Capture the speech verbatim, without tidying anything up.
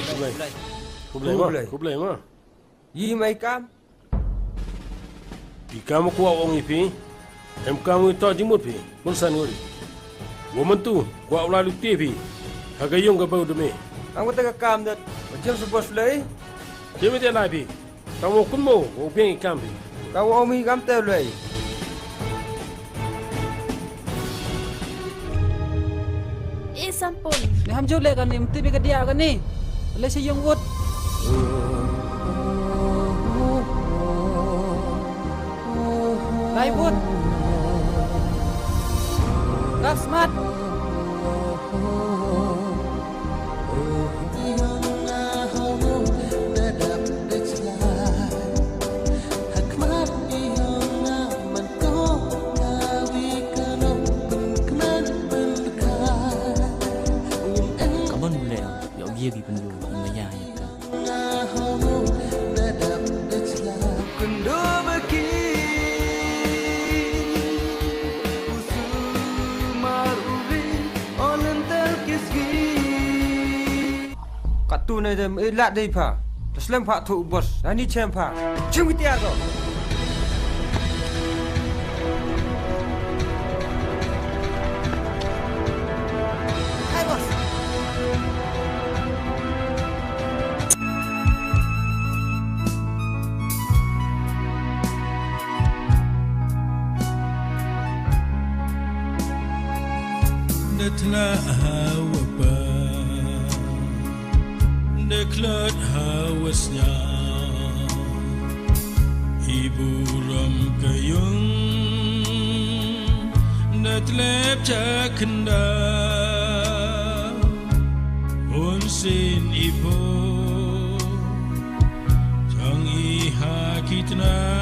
Khublei. Khublei ma. Khublei. Khublei ma. Yi mai kam. Phi kam u kwah ong ïa phi. Em kam u ïa toh jingmut phi. Mun san nguri. Wa myntu kwah u la lute phi. Ha ka ïung ka ba u dme. Am kata ka kam dat. Ba jam sa bos lei. Jam ïa te lai phi. Tang mo kun mo, mo biang i kam phi. Ka wa mi kam te lei. E Sampun. Ni ham ju le kani, mesti bi ka dia kani. Le si yung wut. Lai wut. Kap smat. Ka ban u leh ïa u ye ki pynjur ïa maya ïa ka. Kattu ne dem e lad dei pha. Ta slem pha thu bos. Ani chem pha. Chem ki tiar ko. Hai bos. Da tla ha wa pa, da khlot ha wa sñiaw. I burom ka yung, da tlep cha khyndaw. Bun sien i pho, jong i ha ki tnat.